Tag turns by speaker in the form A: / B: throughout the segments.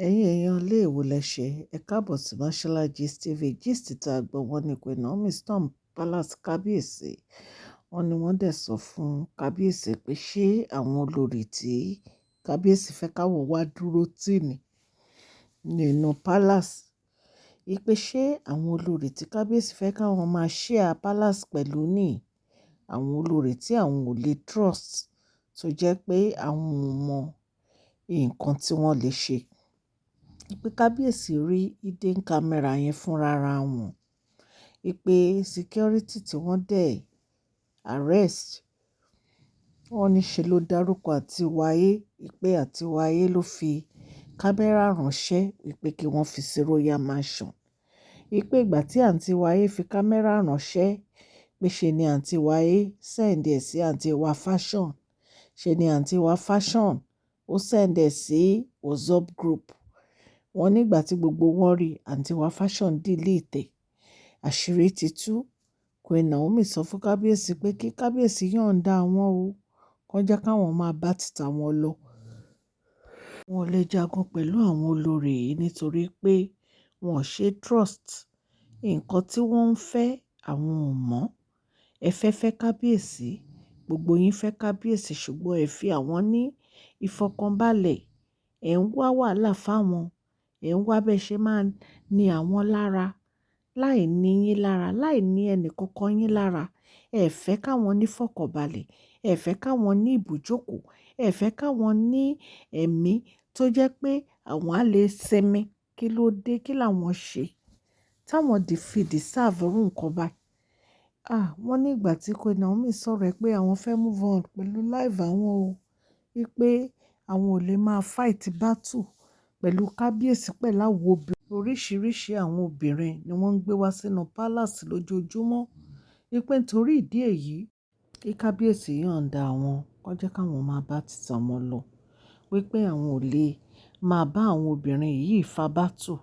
A: Ẹ̀yin èèyàn ilé ìwò lẹ ṣe, ẹ káàbọ̀ sí Mashola Gist TV. Gist tá a gbọ́, wọ́n ní Queen Naomi storm palace kábíyèsí. Wọ́n ní wọ́n dẹ̀ sọ fún kábíyèsí pé ṣé àwọn olórí tí kábíyèsí fẹ́ káwọn wá dúró tì ní nínú palace. Wípé ṣé àwọn olórí tí kábíyèsí fẹ́ káwọn máa share palace pẹ̀lú ní àwọn olórí tí àwọn ò lè trust, tó jẹ́ pé àwọn ò mọ nǹkan tí wọ́n lè ṣe. Wípé kábíyèsí rí hidden camera yẹn fúnra ra wọn. Wípé security tí wọ́n dẹ̀ arrest, wọ́n ní ṣe ló dárúkọ Aunty Wáyé, wípé Aunty Wáyé ló fi camera ránṣẹ́ wípé kí wọ́n fi sí Royal Mansion. Wípé ìgbà tí Aunty Wáyé fi camera ránṣẹ́, pé ṣe ni Aunty Wáyé send ẹ̀ sí Aunty Wa Fashion. Ṣe ni Aunty Wa Fashion ó send ẹ̀ sí WhatsApp group. Wọ́n nígbà tí gbogbo wọn rí, Aunty Wa Fashion delete ẹ̀. Àṣírí ti tú. Queen Naomi sọ fún kábíyèsí pé kí kábíyèsí yọ̀ǹda àwọn o, kó jẹ́ káwọn máa bá títà wọn lọ. Wọn ò lè jagun pẹ̀lú àwọn olórí yìí nítorí pé wọn ò ṣe trust. Ǹkan tí wọ́n ń fẹ́ àwọn ò mọ̀. Ẹ fẹ́ fẹ́ kábíyèsí, gbogbo yín fẹ́ kábíyèsí ṣùgbọ́n ẹ fi àwọn ní ìfọ̀kànbalẹ̀. Ẹ̀ ń wá wàhálà fáwọn, ẹ̀ ń wá bẹ́ ṣe máa ní àwọn lára, láì ní yín lára, láì ní ẹnì kankan yín lára. Ẹ fẹ́ káwọn ní ìfọ̀kànbalẹ̀, ẹ fẹ́ káwọn ní ibùjókòó, ẹ fẹ́ káwọn ní ẹ̀mí tó jẹ́ pé àwọn á lè sinmi. Kí ló dé? Kí làwọn ṣe táwọn fi deserve irú nǹkan báyìí? Ah, wọ́n ní ìgbà tí Queen Naomi sọ̀rọ̀ pé àwọn fẹ́ move on pẹ̀lú life àwọn o, wípé àwọn ò lè máa fight battle pẹ̀lú kábíyèsí pẹ̀lú àwọn obìnrin. Oríṣiríṣi àwọn obìnrin ni wọ́n ń gbé wá sínú palace lójoojúmọ́. Wípé nítorí ìdí èyí, kí kábíyèsí yọ̀ǹda àwọn, kó jẹ́ káwọn máa bá títà wọn lọ. Wípé àwọn ò lè máa bá àwọn obìnrin yìí fa battle.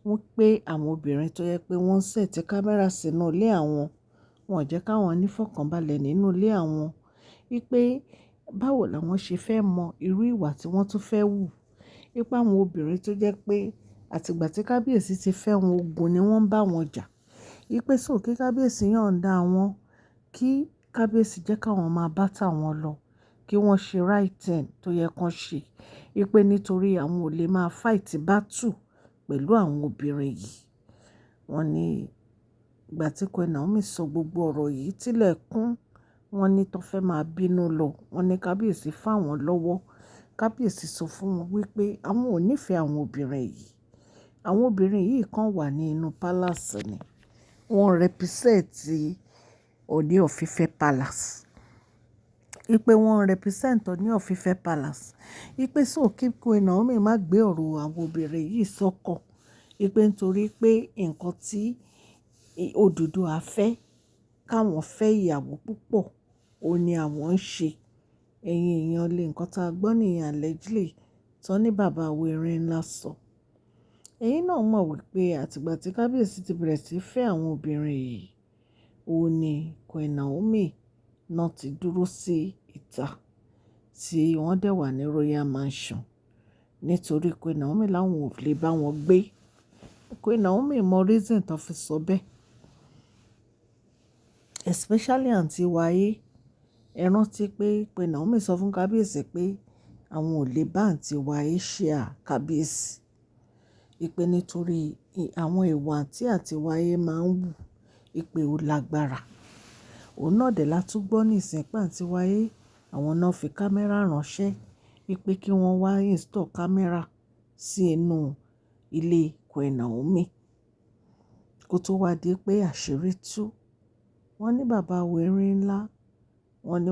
A: Wípé àwọn obìnrin tó jẹ pé wọ́n ń set camera sínú ilé àwọn, wọ́n ò jẹ́ káwọn ní ìfọ̀kànbalẹ̀ nínú ilé àwọn. Wípé báwo làwọn ṣe fẹ́ mọ irú ìwà tí wọ́n tún fẹ́ wù. Wípé àwọn obìnrin tó jẹ́ pé àti ìgbà tí kábíyèsí ti fẹ́ wọn, ogun ni wọ́n ń bá wọn jà. Wípé so kí kábíyèsí yọ̀ǹda àwọn, kí kábíyèsí jẹ́ káwọn máa bá tà wọn lọ, kí wọ́n ṣe right thing tó yẹ kó ṣe. Wípé nítorí àwọn ò lè máa fight battle pẹ̀lú àwọn obìnrin yìí. Wọ́n ní ìgbà tí Queen Naomi sọ gbogbo ọ̀rọ̀ yìí tílẹ̀ kún, wọ́n ní tó fẹ́ máa bínú lọ. Wọ́n ní kábíyèsí fà wọ́n lọ́wọ́. Kábíyèsí sọ fún wọn wípé àwọn ò nífẹ̀ẹ́ àwọn obìnrin yìí. Àwọn obìnrin yìí kan wà ní inú palace ni. Wọ́n represent Ooni of Ife Palace. Wípé wọ́n represent Ooni of Ife Palace. Wípé so kí Queen Naomi má gbé ọ̀rọ̀ àwọn obìnrin yìí sọ́kàn. Wípé nítorí pé nǹkan tí Odùduwà fẹ́ káwọn fẹ́ ìyàwó púpọ̀, òun ní àwọn ń ṣe. Ẹ̀yin èèyàn lè nǹkan tí a gbọ́ nìyẹn allegedly tó ní bàbá wa ńlá sọ. Ẹ̀yin náà mọ̀ wípé àti ìgbà tí kábíyèsí ti bẹ̀rẹ̀ sí í fẹ́ àwọn obìnrin yìí, òun ní Queen Naomi náà ti dúró sí ìta tí wọ́n dẹ̀ wà ní Royal Mansion. Nítorí Queen Naomi láwọn ò lè bá wọn gbé. Queen Naomi mọ reason tó fi sọ bẹ́ẹ̀. Especially Aunty Wáyé. Ẹ rántí pé Queen Naomi sọ fún kábíyèsí pé àwọn ò lè bá Aunty Wáyé share kábíyèsí. Wípé nítorí àwọn ìwà tí Aunty Wáyé máa ń wù, wípé ó lágbára. Òun náà dẹ̀ la tún gbọ́ nísìnyí pé Aunty Wáyé, àwọn náà fi camera ránṣẹ́ wípé kí wọ́n wá install camera sí inú ilé Queen Naomi. Kó tó wá di pé àṣírí tú. Wọ́n ní bàbá wa erin ńlá, wọ́n ní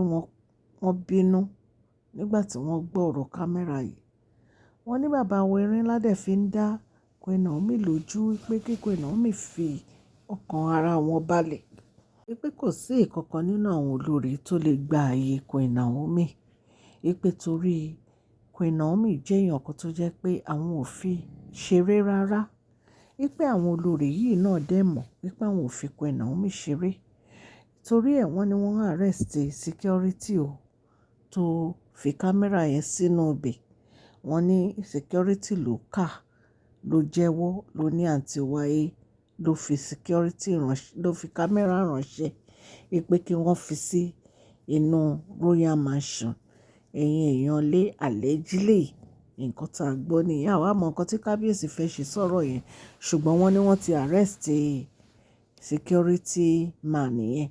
A: wọ́n bínú nígbà tí wọ́n gbọ́ ọ̀rọ̀ camera yìí. Wọ́n ní bàbá wa erin ńlá dẹ̀ fi ń dá Queen Naomi lójú wípé kí Queen Naomi fi ọkàn ara wọn balẹ̀. Wípé kò sí ìkankan nínú àwọn olórí tó lè gba ààyè Queen Naomi. Wípé torí Queen Naomi jẹ́ èèyàn kan tó jẹ́ pé àwọn ò fi ṣeré rárá. Wípé àwọn olórí yìí náà dẹ̀ mọ̀ wípé àwọn ò fi Queen Naomi ṣeré. Torí ẹ wọ́n ní wọ́n arrest security o tó fi camera yẹn sínú ibẹ̀. Wọ́n ní security ló kà, ló jẹ́wọ́, ló ní àǹtí Wáyé ló fi security ránṣẹ́, ló fi camera ránṣẹ́ wípé kí wọ́n fi sí inú Royal Mansion. Ẹ̀yin èèyàn lé, allegedly, nǹkan tí a gbọ́ nìyẹn. A ò mọ nǹkan tí kábíyèsí fẹ́ ṣe sọ̀rọ̀ yẹn, ṣùgbọ́n wọ́n ní wọ́n ti arrest security man yẹn.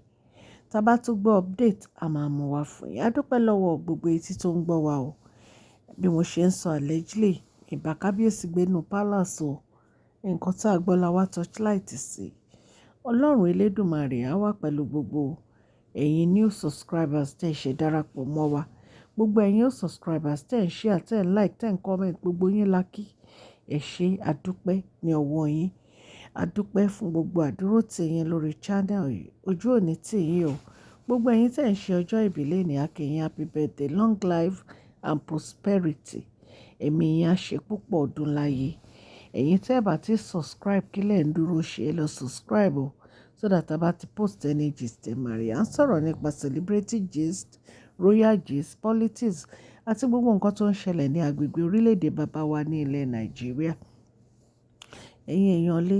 A: Tí a bá tún gbọ́ update, a máa mú wá fún yín. A dúpẹ́ lọ́wọ́ gbogbo etí tó ń gbọ́ wa o. Bí mo ṣe ń sọ allegedly, ìbá kábíyèsí gbé inú palace o. Nǹkan tí a gbọ́ la wá torchlight sí. Ọlọ́run elédùmarè á wà pẹ̀lú gbogbo ẹ̀yin new subscribers tí ẹ ṣe darapọ̀ mọ́ wa. Gbogbo ẹ̀yin old subscribers tí ẹ̀ ń share, tí ẹ̀ ń like, tí ẹ̀ ń comment, gbogbo yín la kí. Ẹ ṣé, a dúpẹ́ ní ọwọ́ yín. A dúpẹ́ fún gbogbo àdúrótì yín lórí channel yìí. Ojú ò ní tì yín o. Gbogbo ẹ̀yin tí ẹ̀ ń ṣe ọjọ́ ìbí lónìí, a kí yín happy birthday, long life and prosperity. Ẹ̀mí yín á ṣe púpọ̀ ọdún láyé. Ẹ̀yin tí ẹ bá ti subscribe, kí lẹ̀ ń dúró ṣe? Ẹ lọ subscribe o, so that a bá ti post any gist, ẹ máa rí. À ń sọ̀rọ̀ nípa celebrity gist, royal gist, politics àti gbogbo nǹkan tó ń ṣẹlẹ̀ ní agbègbè orílẹ̀-èdè bàbá wa ní ilẹ̀ Nàìjíríà. Ẹ̀yin èèyàn lé,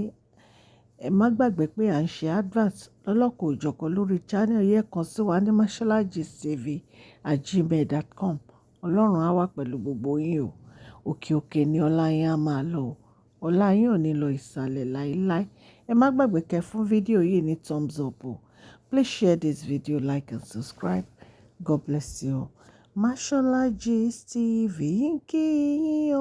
A: ẹ má gbàgbé pé à ń ṣe advert lọ́lọ́kan òjọ̀kan lórí channel yẹn. Kàn sí wa ní masholagistv@gmail.com. Ọlọ́run á wà pẹ̀lú gbogbo yín o. Òkè òkè ni ọlá yín á máa lọ o. Ọlá yín ò ní lọ ìsàlẹ̀ láíláí. Ẹ má gbàgbé kẹ́ fún fídíò yìí ní thumbs up o. Please share this video, like and subscribe. God bless you. Mashola Gist TV ń kí yín o.